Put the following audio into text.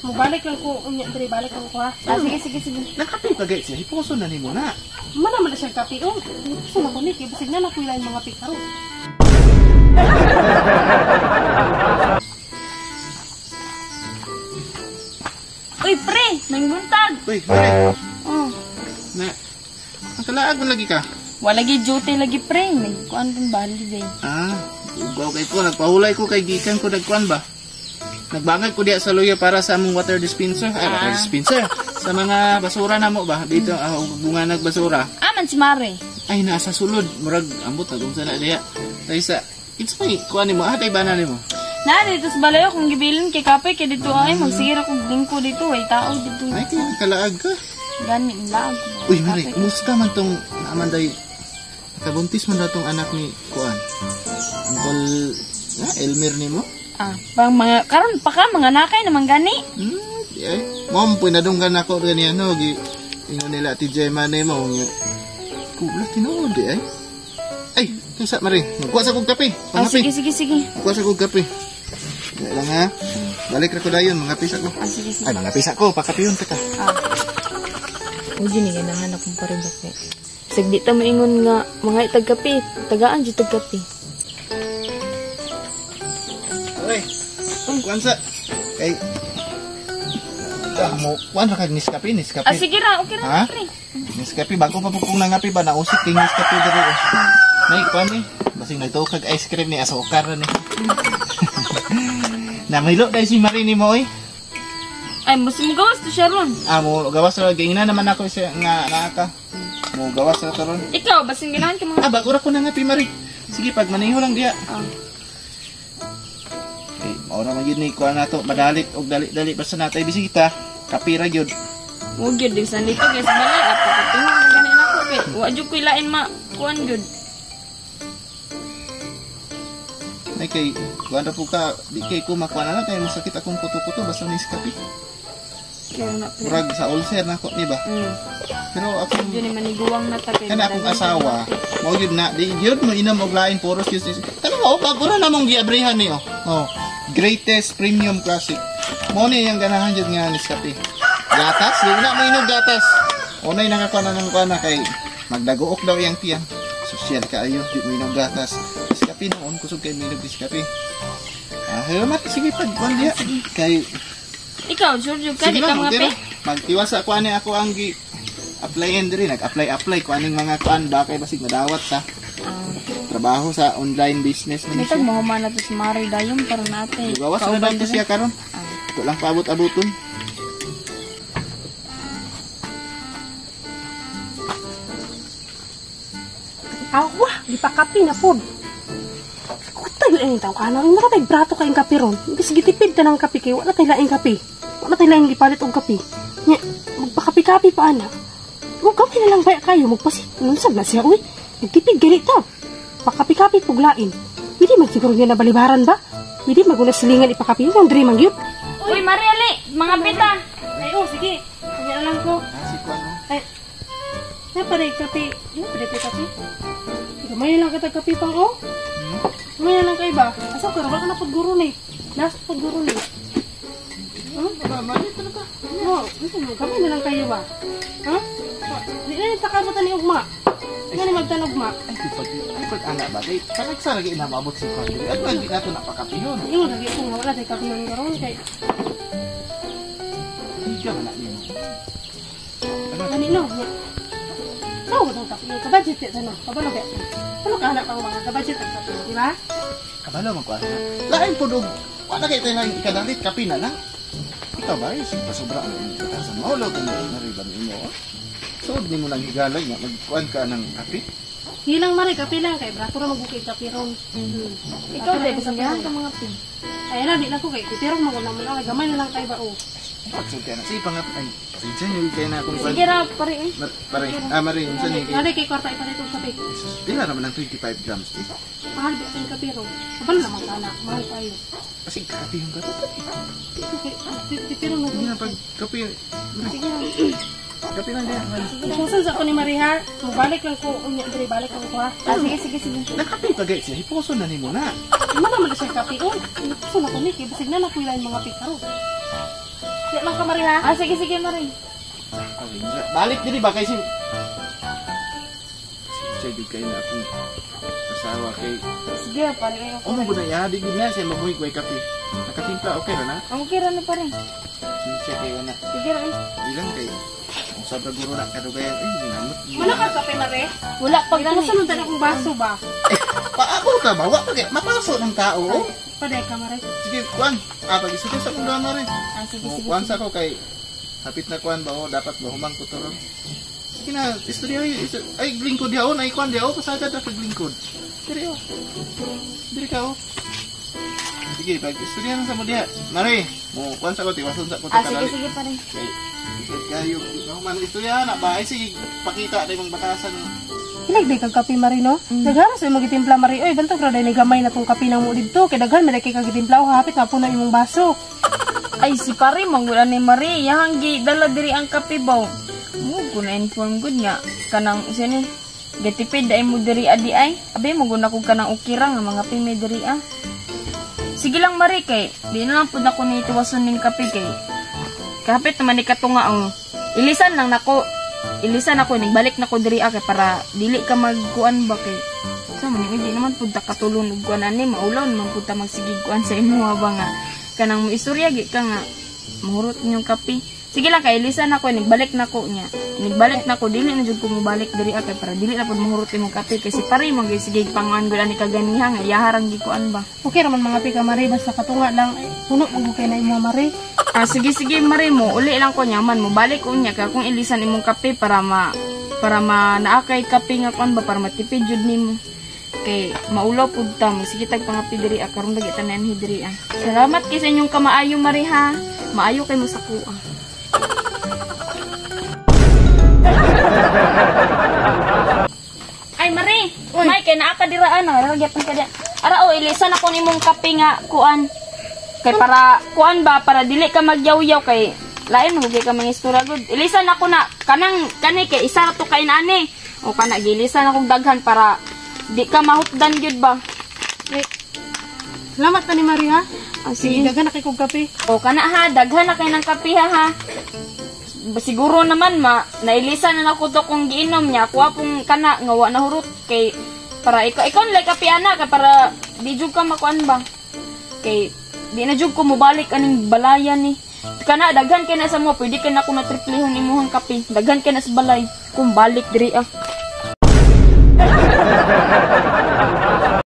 Mubalik lang ko unya diri, balik lang ko ha. Ah, sige, sige, sige. Nakape pa gay siya, hipuso na nimo na. Mana man na siya kape oh. Gusto na ko ni kay bisag na nakuy lain mga kape karon. Uy, pre, nangbuntag. Uy, pre. Oh. Na. Ang kalaag man lagi ka. Wala gi duty lagi pre, nagkuan pang holiday. Ah, ugaw kay ko, nagpahulay ko kay gikan ko nagkuan ba. Nagbangag ko diya sa luya para sa among water dispenser. Ay, water dispenser. Sa mga basura na mo ba? Dito, bunga nagbasura. Ah, man si Mare. Ay, nasa sulod. Murag, ambot, agong sana diya. Tayo sa, it's may, kuha ni mo. Ah, tayo ba na ni mo? Na, dito sa balayo, kung gibilin kay kape, kay dito ay, magsigira kong lingko dito, ay tao dito. Ay, kaya kalaag ka. Gani, laag. Uy, Mare, kumusta man tong naamanday? Nakabuntis man daw tong anak ni Kuan. Uncle, Elmer ni mo? Ah, pang mga, karon pa ka, mga nakay naman gani. Di ay. Mom, pinadunggan ako ganyan, no? Ingon nila, Ati Gemma ni mo. Kula, tinuod, di ay. Ay, kaysa, Mare, magkuha sa kong kape. Ah, sige, sige, sige. Magkuha sa kong kape. Dali lang, ha? Balik ra ko dayon, mga pisa ko. Ah, sige, sige. Ay, mga pisa ko, pakapiyon ta ka. Ah. Uy, ni ganahan akong pare ba kay. Bisag di ta moingon nga mga itag kape, tagaan jud tag kape. Oy. Kuan sa kay mo kuan ra kag Nescafe, Nescafe. Ah, sige ra, okay ra pre. Nescafe bago pa po kung nangape ba nausik kay Nescafe diri. Nay kuan ni, basing nagtuo kag ice cream ni asukar ra ni. Namilo dai si Marie ni mo oy. Ay, musim mo gawas to siya ron. Ah, mo gawas ra gingina naman ako siya nga naa ka. Mo gawas ra karon. Ikaw basing ganahan ka mga. Ah, bago ra ko nangape Marie. Sige, pag maniho lang diya. Ah. Okay, maura man gyud ni kuan nato, madalit og dali-dali basta natay bisita, kape ra gyud. Wa gyud di sa dito guys, balay apo katingon na gani nako kay wa jud koy lain ma kuan gyud. Ay kay kuan ra po ka, di kay ko makuan na lang kay masakit akong kuto-kuto basta ni kape. Kaya na pre. Murag sa ulcer nako ni ba? Pero akong Jud ni maniguwang na ta kay. Kana akong asawa, mao gyud na di gyud mo inom og lain puros gyud. Kana mo bago ra namong giabrihan ni oh. Oh, greatest premium classic. Mo ni yang ganahan jud nga Nescafe. Gatas, di na mo inom gatas. Unay nakakuha na ng kuha na kay magdaguok daw iyang tiyan. Social kaayo, di mo inom gatas. Nescafe noon kusog kay minom Nescafe. Ah, hello Mari, sige pag kuan diya kay ikaw Giorgio ka di ka mga pe. Magtiwasa ko ani ako ang gi applyin diri, nag-apply ko aning mga kuan ba kay basig madawat ta. Trabaho sa online business man Bitag siya. mahuman na to si Mari dayon para nate. Gawas na daw to siya karon. Ito lang paabot-abuton. Awa, di pa kape na pod. Kutay lain taw ka na, nakatay brato kayong kape ron. Bis gitipid ta ng kape kay wala tay laing kape. Wala tay laing gipalit og kape. Nya, magpakape-kape pa ana. Ug kape na lang baya kayo magpasit. Unsa na siya uy? Nagtipid gani ta. Pakape-kape pug lain. Pwede man siguro niya nabalibaran ba? Pwede maguna silingan ipakape yung diri man gyud. Uy, Mariali, mga pita. Ay, oh, sige. Kanya na lang ko. Ay, na pare kape. Na pare kape. Gamay lang kita kape pang oh. Gamay lang kay ba? Asa ka wala ka na pud guro ni. Last pud guro ni. Huh? No, gamay na lang kayo ba? Ha? Di na takabot ani ugma. Ngani magtanog ma. Ay, pag ana ba? Kay parang sa lagi na maabot si Kuan. At lagi nato napakapihon. Ingon lagi ko nga wala tay kapiyon karon kay. Hindi ka man nimo. Ani no. Sao ba kapiyon? Ka-budget ya no. Kabalo kay. Ano ka anak pang mga ka-budget ang kapiyon, di ba? Kabalo man ko ana. Lain pud og wala kay tay lain ikadalit kape na lang. Ikaw ba ay pasobra ang katasan mo lo kay nariban nimo. So di mo nang higalay nga magkuan ka ng kape. Hilang mari kape lang kay brato ra magukay kape ron. Ikaw dai bisan ganahan ka mga pin. Ay na di lang ko kay pero maguna man lang gamay na lang kay ba oh. Pagsud kay na si pangat ay pasensya niyo kay na akong Sige ra pare eh. Pare, ah mari unsa ni kay. Mari kay kwarta ipalit og kape. Pila ra man ang 25 grams eh. Mahal ba ang kape ron? Kabalo naman kana, mahal kayo. Kasi kape yung kape. Pero no. Hindi na pag kape. Sige lang. Kape lang diya. Kung sa ko ni Mariha, mubalik lang ko, unya diri balik lang ko ha. Ah, sige, sige, sige. Nakape pa gay siya, hipuso na nimo na. Mana man siya kape oh. Hipuso na ko ni kay bisag na nakuy lain mga kape karon. Di lang ka, Mari, ha? Ah, sige sige, Mari. Balik diri ba kay si Siya di kay na akong asawa kay Sige, pare kayo. Oh, mo na ya, di gid na siya mabuhi ko kape. Nakatimpla okay ra na. Ang okay ra ni pare. Siya kay na. Sige ra eh. Bilang kay ang sabra guro na kadugayan ay ginamot. Wala ka kape, Mari? Wala pa Ay, gani. kung saan akong baso ba? Paabot ka ba? Wa pa kay mapaso ng tao. Oh. Paday ka, Mari. Sige, kuan. Ah, pag isuti sa mong drama rin. Ah, sige Oh, sige. kuan sa ko kay hapit na kuan ba oh, dapat mahumang ko to ron. Sige na, istorya ay lingkod diha oh, ay kuan diha oh, pasagad ra pag lingkod. Diri oh. Diri ka oh. Sige, pag istorya na sa mo diha. Mari, mo kuan sa ko tiwason sa ko Ah, sige kadali. sige pare. Kay isip kayo, mahuman istorya na ba? Ay sige, pakita na imong batasan. Ilag day kag kape, Mari, no? Daghan sa imong gitimpla, Mari. Oy, bantog ra day ni gamay na tong kape nang mo didto. Kay daghan man day kay kag gitimpla, oh, hapit nga puno imong baso. Ay si pare manggula ni Mari, yahang gi dala diri ang kape baw. Mo ko na inform good nga kanang usa ni gatipid ay mo diri adi ay. Abi mo guna ko kanang ukira nga mga pime diri ah. Sige lang Mari kay di na lang pud nako ni tuwason ning kape kay kapit naman ni katunga ang ilisan lang nako. Ilisan ako nagbalik nako diri ah kay para dili ka magkuan ba kay sa man hindi naman pud ta katulon og kuan ani maulaw naman pud ta magsigig kuan sa imuha ba nga kanang moistorya gi ka nga mahurot inyong kape. Sige lang kay ilisan ako nagbalik nako niya. Nagbalik nako dili na jud ko mobalik diri ah kay para dili na pud mahurot imong kape kay si pare mo sige panguan gud ani kaganiha nga yaharang gi kuan ba. Okay ra man mga pika, Mari, basta katunga lang. Ay, puno man gud kay na imo, Mari. Ah, sige sige Mari mo uli lang ko nyaman mo balik unya ka kung ilisan imong kape para ma naa kay kape nga kuan ba para matipid jud nimo. Kay maulaw pud ta mo sige tag pangapi diri ah karon lagi tanan hi diri ah. Salamat kay sa inyong kamaayo Mari ha. Maayo kay mo sa kuha. Ay Mari, may kay naa ka dira ana, ra gyapon ka diya. Ara o ilisan ako nimong kape nga kuan. Kay para kuan ba para dili ka magyawyaw kay lain mo kay ka mangistorya gud. Ilisan ako na kanang kani kay isa ra to kay ani. O kana gilisan akong daghan para di ka mahutdan gyud ba. Ay, salamat pa ni Mari, ha? Ah, Sige, sige. daghan na kay kog kape. O kana ha, daghan na kay ng kape ha ha. Siguro naman ma nailisan na nako to kung giinom niya. Kuha pong kana nga wa nahurot kay para ikaw nilay kape ana kay para di jud ka makuan ba. Kay di na jud ko mobalik aning balayan ni. Kana daghan kay na sa mo, pwede kay na ko na triplehon imuhang kape. Daghan kay na sa balay kung balik diri ah.